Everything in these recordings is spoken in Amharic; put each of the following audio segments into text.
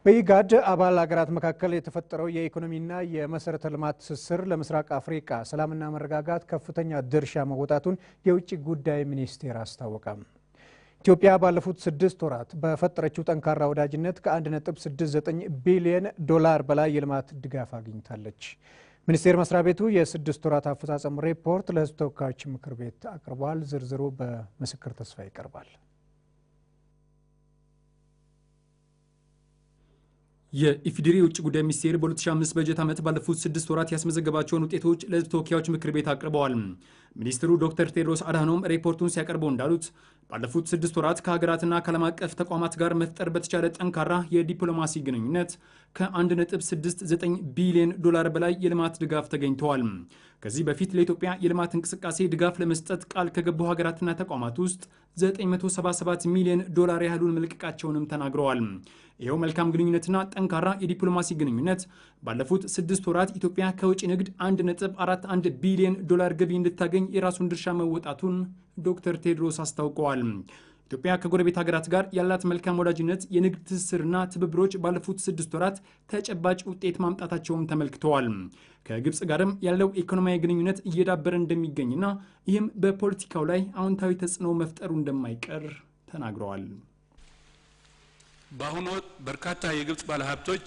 በኢጋድ አባል ሀገራት መካከል የተፈጠረው የኢኮኖሚና የመሰረተ ልማት ትስስር ለምስራቅ አፍሪካ ሰላምና መረጋጋት ከፍተኛ ድርሻ መወጣቱን የውጭ ጉዳይ ሚኒስቴር አስታወቀ። ኢትዮጵያ ባለፉት 6 ወራት በፈጠረችው ጠንካራ ወዳጅነት ከ1.69 ቢሊዮን ዶላር በላይ የልማት ድጋፍ አግኝታለች። ሚኒስቴር መስሪያ ቤቱ የ6 ወራት አፈጻጸም ሪፖርት ለሕዝብ ተወካዮች ምክር ቤት አቅርቧል። ዝርዝሩ በምስክር ተስፋ ይቀርባል። የኢፌዴሪ የውጭ ጉዳይ ሚኒስቴር በ2005 በጀት ዓመት ባለፉት 6 ወራት ያስመዘገባቸውን ውጤቶች ለሕዝብ ተወካዮች ምክር ቤት አቅርበዋል። ሚኒስትሩ ዶክተር ቴድሮስ አድሃኖም ሪፖርቱን ሲያቀርቡ እንዳሉት፣ ባለፉት 6 ወራት ከሀገራትና ከዓለም አቀፍ ተቋማት ጋር መፍጠር በተቻለ ጠንካራ የዲፕሎማሲ ግንኙነት ከ1.69 ቢሊዮን ዶላር በላይ የልማት ድጋፍ ተገኝተዋል። ከዚህ በፊት ለኢትዮጵያ የልማት እንቅስቃሴ ድጋፍ ለመስጠት ቃል ከገቡ ሀገራትና ተቋማት ውስጥ 977 ሚሊዮን ዶላር ያህሉን መልቀቃቸውንም ተናግረዋል። ይኸው መልካም ግንኙነትና ጠንካራ የዲፕሎማሲ ግንኙነት ባለፉት 6 ወራት ኢትዮጵያ ከውጭ ንግድ 1.41 ቢሊዮን ዶላር ገቢ እንድታገኝ የራሱን ድርሻ መወጣቱን ዶክተር ቴድሮስ አስታውቀዋል። ኢትዮጵያ ከጎረቤት ሀገራት ጋር ያላት መልካም ወዳጅነት፣ የንግድ ትስስርና ትብብሮች ባለፉት 6 ወራት ተጨባጭ ውጤት ማምጣታቸውም ተመልክተዋል። ከግብፅ ጋርም ያለው ኢኮኖሚያዊ ግንኙነት እየዳበረ እንደሚገኝና ይህም በፖለቲካው ላይ አዎንታዊ ተጽዕኖ መፍጠሩ እንደማይቀር ተናግረዋል። በአሁኑ ወቅት በርካታ የግብፅ ባለሀብቶች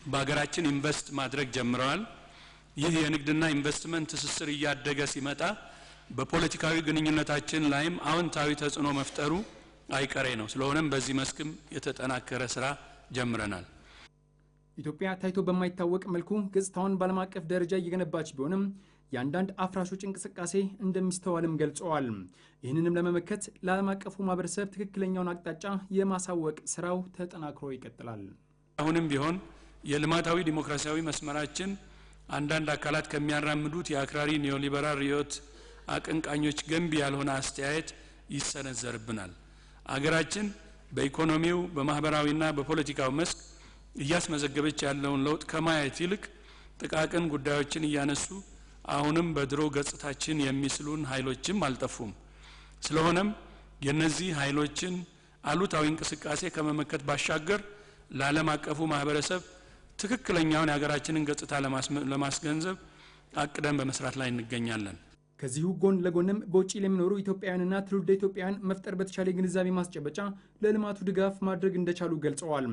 በሀገራችን ኢንቨስት ማድረግ ጀምረዋል። ይህ የንግድና ኢንቨስትመንት ትስስር እያደገ ሲመጣ በፖለቲካዊ ግንኙነታችን ላይም አዎንታዊ ተጽዕኖ መፍጠሩ አይቀሬ ነው። ስለሆነም በዚህ መስክም የተጠናከረ ስራ ጀምረናል። ኢትዮጵያ ታይቶ በማይታወቅ መልኩ ገጽታዋን በዓለም አቀፍ ደረጃ እየገነባች ቢሆንም የአንዳንድ አፍራሾች እንቅስቃሴ እንደሚስተዋልም ገልጸዋል። ይህንንም ለመመከት ለዓለም አቀፉ ማህበረሰብ ትክክለኛውን አቅጣጫ የማሳወቅ ስራው ተጠናክሮ ይቀጥላል። አሁንም ቢሆን የልማታዊ ዲሞክራሲያዊ መስመራችን አንዳንድ አካላት ከሚያራምዱት የአክራሪ ኒዮሊበራል ርዕዮት አቀንቃኞች ገንቢ ያልሆነ አስተያየት ይሰነዘርብናል። አገራችን በኢኮኖሚው፣ በማህበራዊና በፖለቲካው መስክ እያስመዘገበች ያለውን ለውጥ ከማየት ይልቅ ጥቃቅን ጉዳዮችን እያነሱ አሁንም በድሮ ገጽታችን የሚስሉን ኃይሎችም አልጠፉም። ስለሆነም የእነዚህ ኃይሎችን አሉታዊ እንቅስቃሴ ከመመከት ባሻገር ለዓለም አቀፉ ማህበረሰብ ትክክለኛውን የሀገራችንን ገጽታ ለማስገንዘብ አቅደን በመስራት ላይ እንገኛለን። ከዚሁ ጎን ለጎንም በውጭ ለሚኖሩ ኢትዮጵያውያንና ትውልደ ኢትዮጵያውያን መፍጠር በተቻለ የግንዛቤ ማስጨበጫ ለልማቱ ድጋፍ ማድረግ እንደቻሉ ገልጸዋል።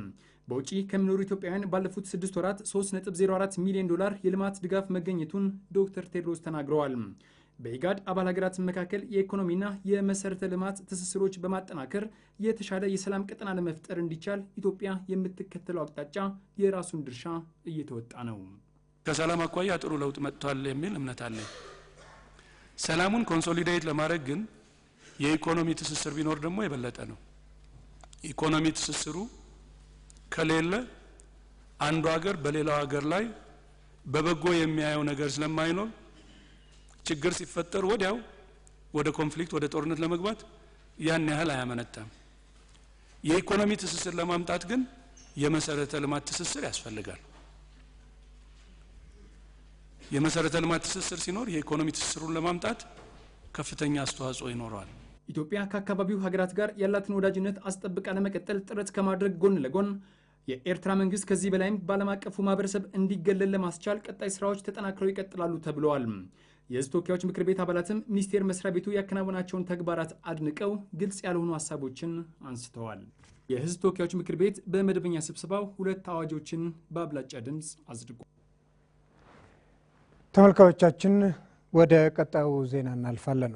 በውጭ ከሚኖሩ ኢትዮጵያውያን ባለፉት 6 ወራት 3.04 ሚሊዮን ዶላር የልማት ድጋፍ መገኘቱን ዶክተር ቴድሮስ ተናግረዋል። በኢጋድ አባል ሀገራት መካከል የኢኮኖሚና የመሰረተ ልማት ትስስሮች በማጠናከር የተሻለ የሰላም ቀጠና ለመፍጠር እንዲቻል ኢትዮጵያ የምትከተለው አቅጣጫ የራሱን ድርሻ እየተወጣ ነው። ከሰላም አኳያ ጥሩ ለውጥ መጥቷል የሚል እምነት አለኝ። ሰላሙን consolidate ለማድረግ ግን የኢኮኖሚ ትስስር ቢኖር ደግሞ የበለጠ ነው። ኢኮኖሚ ትስስሩ ከሌለ አንዱ ሀገር በሌላው ሀገር ላይ በበጎ የሚያየው ነገር ስለማይኖር ችግር ሲፈጠር ወዲያው ወደ conflict፣ ወደ ጦርነት ለመግባት ያን ያህል አያመነታም። የኢኮኖሚ ትስስር ለማምጣት ግን የመሰረተ ልማት ትስስር ያስፈልጋል። የመሰረተ ልማት ትስስር ሲኖር የኢኮኖሚ ትስስሩን ለማምጣት ከፍተኛ አስተዋጽኦ ይኖረዋል። ኢትዮጵያ ከአካባቢው ሀገራት ጋር ያላትን ወዳጅነት አስጠብቃ ለመቀጠል ጥረት ከማድረግ ጎን ለጎን የኤርትራ መንግስት ከዚህ በላይም በዓለም አቀፉ ማህበረሰብ እንዲገለል ለማስቻል ቀጣይ ስራዎች ተጠናክረው ይቀጥላሉ ተብለዋል። የህዝብ ተወካዮች ምክር ቤት አባላትም ሚኒስቴር መስሪያ ቤቱ ያከናወናቸውን ተግባራት አድንቀው ግልጽ ያልሆኑ ሀሳቦችን አንስተዋል። የህዝብ ተወካዮች ምክር ቤት በመደበኛ ስብሰባው ሁለት አዋጆችን በአብላጫ ድምፅ አጽድቋል። ተመልካቾቻችን፣ ወደ ቀጣዩ ዜና እናልፋለን።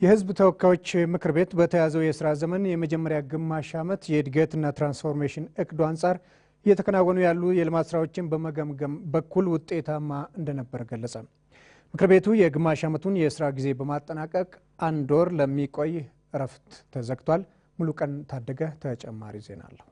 የህዝብ ተወካዮች ምክር ቤት በተያዘው የስራ ዘመን የመጀመሪያ ግማሽ ዓመት የእድገትና ትራንስፎርሜሽን እቅዱ አንጻር እየተከናወኑ ያሉ የልማት ስራዎችን በመገምገም በኩል ውጤታማ እንደነበር ገለጸ። ምክር ቤቱ የግማሽ ዓመቱን የስራ ጊዜ በማጠናቀቅ አንድ ወር ለሚቆይ እረፍት ተዘግቷል። ሙሉቀን ታደገ ተጨማሪ ዜና አለው።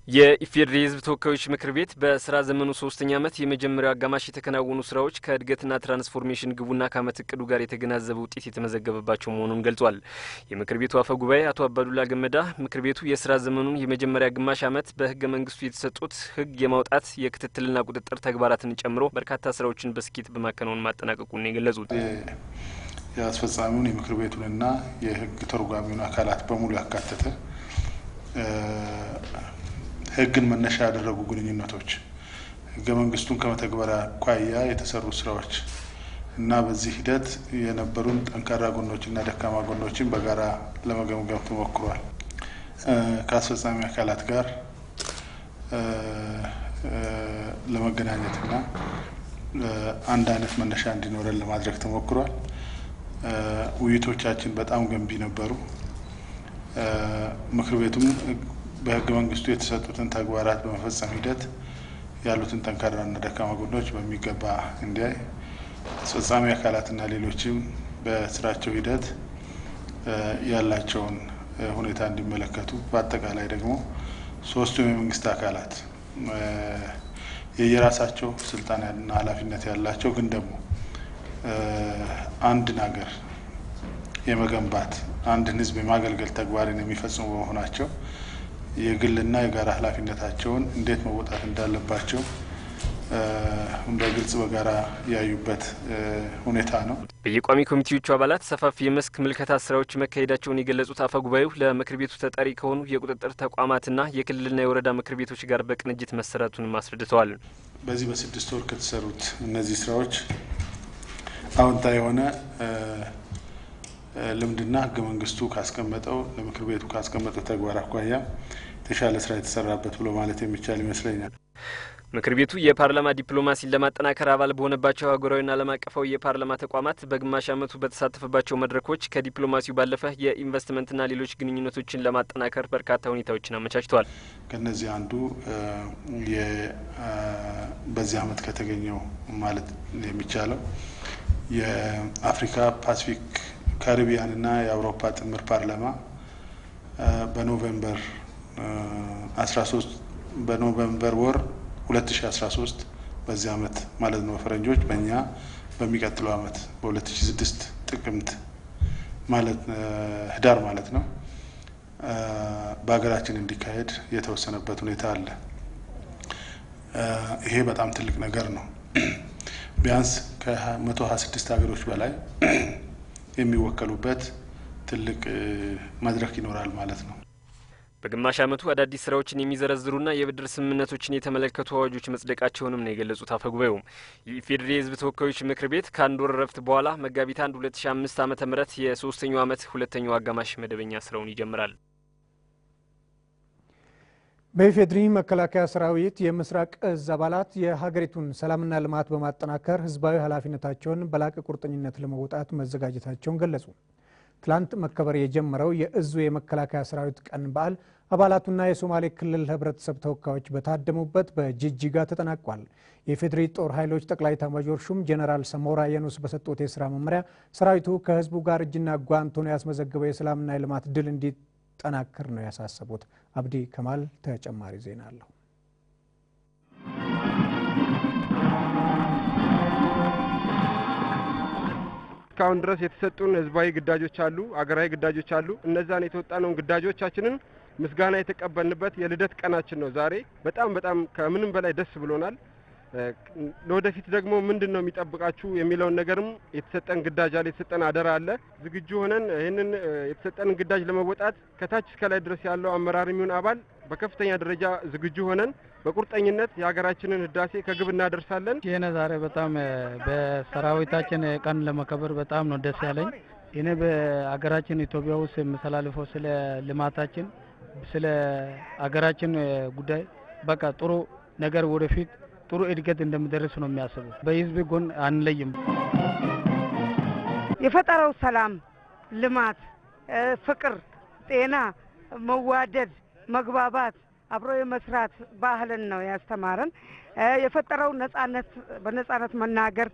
የኢፌዴሪ የሕዝብ ተወካዮች ምክር ቤት በስራ ዘመኑ ሶስተኛ ዓመት የመጀመሪያው አጋማሽ የተከናወኑ ስራዎች ከእድገትና ትራንስፎርሜሽን ግቡና ከዓመት እቅዱ ጋር የተገናዘበ ውጤት የተመዘገበባቸው መሆኑን ገልጿል። የምክር ቤቱ አፈ ጉባኤ አቶ አባዱላ ገመዳ ምክር ቤቱ የስራ ዘመኑን የመጀመሪያ ግማሽ ዓመት በህገ መንግስቱ የተሰጡት ህግ የማውጣት፣ የክትትልና ቁጥጥር ተግባራትን ጨምሮ በርካታ ስራዎችን በስኬት በማከናወን ማጠናቀቁን ነው የገለጹት። የአስፈጻሚውን፣ የምክር ቤቱንና የህግ ተርጓሚውን አካላት በሙሉ ያካተተ፣ ህግን መነሻ ያደረጉ ግንኙነቶች፣ ህገ መንግስቱን ከመተግበር አኳያ የተሰሩ ስራዎች እና በዚህ ሂደት የነበሩን ጠንካራ ጎኖችና ደካማ ጎኖችን በጋራ ለመገምገም ተሞክሯል። ከአስፈጻሚ አካላት ጋር ለመገናኘትና አንድ አይነት መነሻ እንዲኖረን ለማድረግ ተሞክሯል። ውይይቶቻችን በጣም ገንቢ ነበሩ። ምክር ቤቱም በህገ መንግስቱ የተሰጡትን ተግባራት በመፈጸም ሂደት ያሉትን ጠንካራና ደካማ ጎኖች በሚገባ እንዲያይ፣ አስፈጻሚ አካላትና ሌሎችም በስራቸው ሂደት ያላቸውን ሁኔታ እንዲመለከቱ፣ በአጠቃላይ ደግሞ ሶስቱም የመንግስት አካላት የየራሳቸው ስልጣንና ኃላፊነት ያላቸው ግን ደግሞ አንድን ሀገር የመገንባት፣ አንድን ህዝብ የማገልገል ተግባርን የሚፈጽሙ በመሆናቸው የግልና የጋራ ኃላፊነታቸውን እንዴት መወጣት እንዳለባቸው በግልጽ በጋራ ያዩበት ሁኔታ ነው። በየቋሚ ኮሚቴዎቹ አባላት ሰፋፊ የመስክ ምልከታ ስራዎች መካሄዳቸውን የገለጹት አፈ ጉባኤው ለምክር ቤቱ ተጠሪ ከሆኑ የቁጥጥር ተቋማትና የክልልና የወረዳ ምክር ቤቶች ጋር በቅንጅት መሰራቱንም አስረድተዋል። በዚህ በ6 ወር ከተሰሩት እነዚህ ስራዎች አዎንታ የሆነ ልምድና ህገ መንግስቱ ካስቀመጠው፣ ለምክር ቤቱ ካስቀመጠው ተግባር አኳያ የተሻለ ስራ የተሰራበት ብሎ ማለት የሚቻል ይመስለኛል። ምክር ቤቱ የፓርላማ ዲፕሎማሲን ለማጠናከር አባል በሆነባቸው ሀገራዊና ዓለም አቀፋዊ የፓርላማ ተቋማት በግማሽ ዓመቱ በተሳተፈባቸው መድረኮች ከዲፕሎማሲው ባለፈ የኢንቨስትመንትና ሌሎች ግንኙነቶችን ለማጠናከር በርካታ ሁኔታዎችን አመቻችተዋል። ከነዚህ አንዱ በዚህ ዓመት ከተገኘው ማለት የሚቻለው የአፍሪካ፣ ፓሲፊክ፣ ካሪቢያንና የአውሮፓ ጥምር ፓርላማ በ November 13፣ በ November ወር 2013፣ በዚህ ዓመት ማለት ነው በፈረንጆች፣ በእኛ በሚቀጥለው ዓመት በ2006 ጥቅምት ማለት ህዳር ማለት ነው፣ በሀገራችን እንዲካሄድ የተወሰነበት ሁኔታ አለ። ይሄ በጣም ትልቅ ነገር ነው። ቢያንስ ከ126 ሀገሮች በላይ የሚወከሉበት ትልቅ መድረክ ይኖራል ማለት ነው። በግማሽ ዓመቱ አዳዲስ ስራዎችን የሚዘረዝሩና የብድር ስምምነቶችን የተመለከቱ አዋጆች መጽደቃቸውንም ነው የገለጹት አፈ ጉባኤው። የኢፌዴሪ የሕዝብ ተወካዮች ምክር ቤት ከአንድ ወር እረፍት በኋላ መጋቢት 1 2005 ዓ.ም የሶስተኛው ዓመት ሁለተኛው አጋማሽ መደበኛ ስራውን ይጀምራል። በኢፌዴሪ መከላከያ ሰራዊት የምስራቅ እዝ አባላት የሀገሪቱን ሰላምና ልማት በማጠናከር ህዝባዊ ኃላፊነታቸውን በላቀ ቁርጠኝነት ለመወጣት መዘጋጀታቸውን ገለጹ። ትላንት መከበር የጀመረው የእዙ የመከላከያ ሰራዊት ቀን በዓል አባላቱና የሶማሌ ክልል ህብረተሰብ ተወካዮች በታደሙበት በጅጅጋ ተጠናቋል። የኢፌዴሪ ጦር ኃይሎች ጠቅላይ ኤታማዦር ሹም ጄኔራል ሳሞራ የኑስ በሰጡት የስራ መመሪያ ሰራዊቱ ከህዝቡ ጋር እጅና ጓንት ሆኖ ያስመዘገበው የሰላምና የልማት ድል እንዲጠናከር ነው ያሳሰቡት። አብዲ ከማል ተጨማሪ ዜና አለው። እስካሁን ድረስ የተሰጡን ህዝባዊ ግዳጆች አሉ፣ አገራዊ ግዳጆች አሉ። እነዛን የተወጣነውን ግዳጆቻችንን ምስጋና የተቀበልንበት የልደት ቀናችን ነው ዛሬ። በጣም በጣም ከምንም በላይ ደስ ብሎናል። ለወደፊት ደግሞ ምንድን ነው የሚጠብቃችሁ የሚለውን ነገርም የተሰጠን ግዳጅ አለ፣ የተሰጠን አደራ አለ። ዝግጁ ሆነን ይህንን የተሰጠንን ግዳጅ ለመወጣት ከታች እስከ ላይ ድረስ ያለው አመራር የሚሆን አባል በከፍተኛ ደረጃ ዝግጁ ሆነን በቁርጠኝነት የሀገራችንን ህዳሴ ከግብ እናደርሳለን። ይህን ዛሬ በጣም በሰራዊታችን ቀን ለመከበር በጣም ነው ደስ ያለኝ። እኔ በሀገራችን ኢትዮጵያ ውስጥ የምተላልፈው ስለ ልማታችን፣ ስለ ሀገራችን ጉዳይ በቃ ጥሩ ነገር ወደፊት ጥሩ እድገት እንደሚደርስ ነው የሚያስበው። በህዝብ ጎን አንለይም። የፈጠረው ሰላም፣ ልማት፣ ፍቅር፣ ጤና፣ መዋደድ፣ መግባባት፣ አብሮ የመስራት ባህልን ነው ያስተማረን። የፈጠረው ነጻነት፣ በነጻነት መናገር።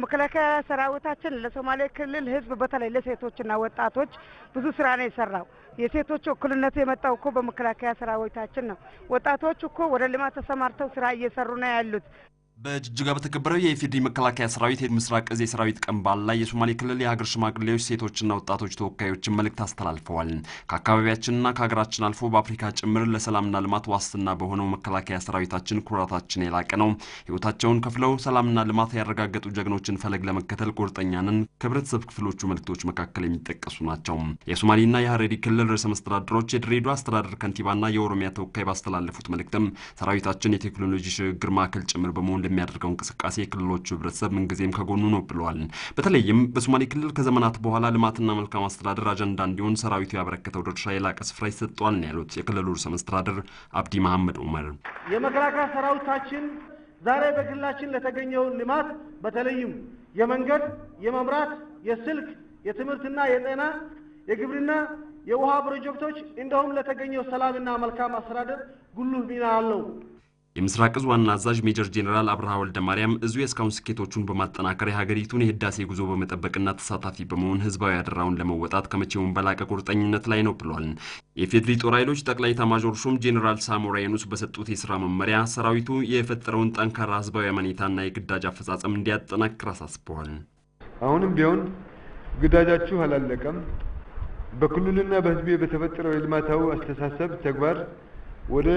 መከላከያ ሰራዊታችን ለሶማሌ ክልል ህዝብ በተለይ ለሴቶችና ወጣቶች ብዙ ስራ ነው የሰራው። የሴቶች እኩልነት የመጣው እኮ በመከላከያ ሰራዊታችን ነው። ወጣቶች እኮ ወደ ልማት ተሰማርተው ስራ እየሰሩ ነው ያሉት። በጅጅጋ በተከበረው የኢፌዴሪ መከላከያ ሰራዊት የምስራቅ እዝ የሰራዊት ቀን በዓል ላይ የሶማሌ ክልል የሀገር ሽማግሌዎች፣ ሴቶችና ወጣቶች ተወካዮችን መልእክት አስተላልፈዋል። ከአካባቢያችንና ከሀገራችን አልፎ በአፍሪካ ጭምር ለሰላምና ልማት ዋስትና በሆነው መከላከያ ሰራዊታችን ኩራታችን የላቀ ነው። ሕይወታቸውን ከፍለው ሰላምና ልማት ያረጋገጡ ጀግኖችን ፈለግ ለመከተል ቁርጠኛ ነን ከህብረተሰብ ክፍሎቹ መልእክቶች መካከል የሚጠቀሱ ናቸው። የሶማሌና የሀረሪ ክልል ርዕሰ መስተዳድሮች፣ የድሬዳዋ አስተዳደር ከንቲባና የኦሮሚያ ተወካይ ባስተላለፉት መልእክትም ሰራዊታችን የቴክኖሎጂ ሽግግር ማዕከል ጭምር በመሆን ለሚያደርገው እንቅስቃሴ የክልሎቹ ህብረተሰብ ምንጊዜም ከጎኑ ነው ብለዋል። በተለይም በሶማሌ ክልል ከዘመናት በኋላ ልማትና መልካም አስተዳደር አጀንዳ እንዲሆን ሰራዊቱ ያበረከተው ድርሻ የላቀ ስፍራ ይሰጠዋል ነው ያሉት የክልሉ ርዕሰ መስተዳድር አብዲ መሐመድ ኡመር። የመከላከያ ሰራዊታችን ዛሬ በክልላችን ለተገኘው ልማት በተለይም የመንገድ፣ የመብራት፣ የስልክ፣ የትምህርትና የጤና፣ የግብርና፣ የውሃ ፕሮጀክቶች እንዲሁም ለተገኘው ሰላምና መልካም አስተዳደር ጉልህ ሚና አለው። የምስራቅ እዝ ዋና አዛዥ ሜጀር ጄኔራል አብርሃ ወልደ ማርያም እዙ የእስካሁን ስኬቶቹን በማጠናከር የሀገሪቱን የህዳሴ ጉዞ በመጠበቅና ተሳታፊ በመሆን ህዝባዊ አደራውን ለመወጣት ከመቼውም በላቀ ቁርጠኝነት ላይ ነው ብሏል። የኢፌዴሪ ጦር ኃይሎች ጠቅላይ ኤታማዦር ሹም ጄኔራል ሳሞራ የኑስ በሰጡት የስራ መመሪያ ሰራዊቱ የፈጠረውን ጠንካራ ህዝባዊ አመኔታና የግዳጅ አፈጻጸም እንዲያጠናክር አሳስበዋል። አሁንም ቢሆን ግዳጃችሁ አላለቀም። በክልሉና በህዝቡ በተፈጠረው የልማታዊ አስተሳሰብ ተግባር ወደ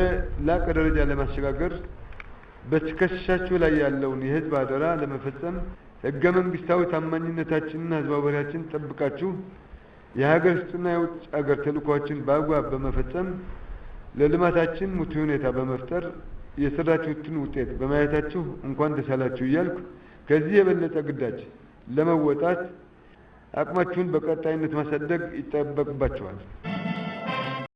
ላቀ ደረጃ ለማሸጋገር በትከሻችሁ ላይ ያለውን የህዝብ አደራ ለመፈጸም ህገ መንግስታዊ ታማኝነታችንና ህዝባዊ ባህሪያችን ጠብቃችሁ የሀገር ውስጥና የውጭ ሀገር ተልዕኮዎችን በአግባብ በመፈጸም ለልማታችን ምቹ ሁኔታ በመፍጠር የሰራችሁትን ውጤት በማየታችሁ እንኳን ደስ አላችሁ እያልኩ ከዚህ የበለጠ ግዳጅ ለመወጣት አቅማችሁን በቀጣይነት ማሳደግ ይጠበቅባችኋል።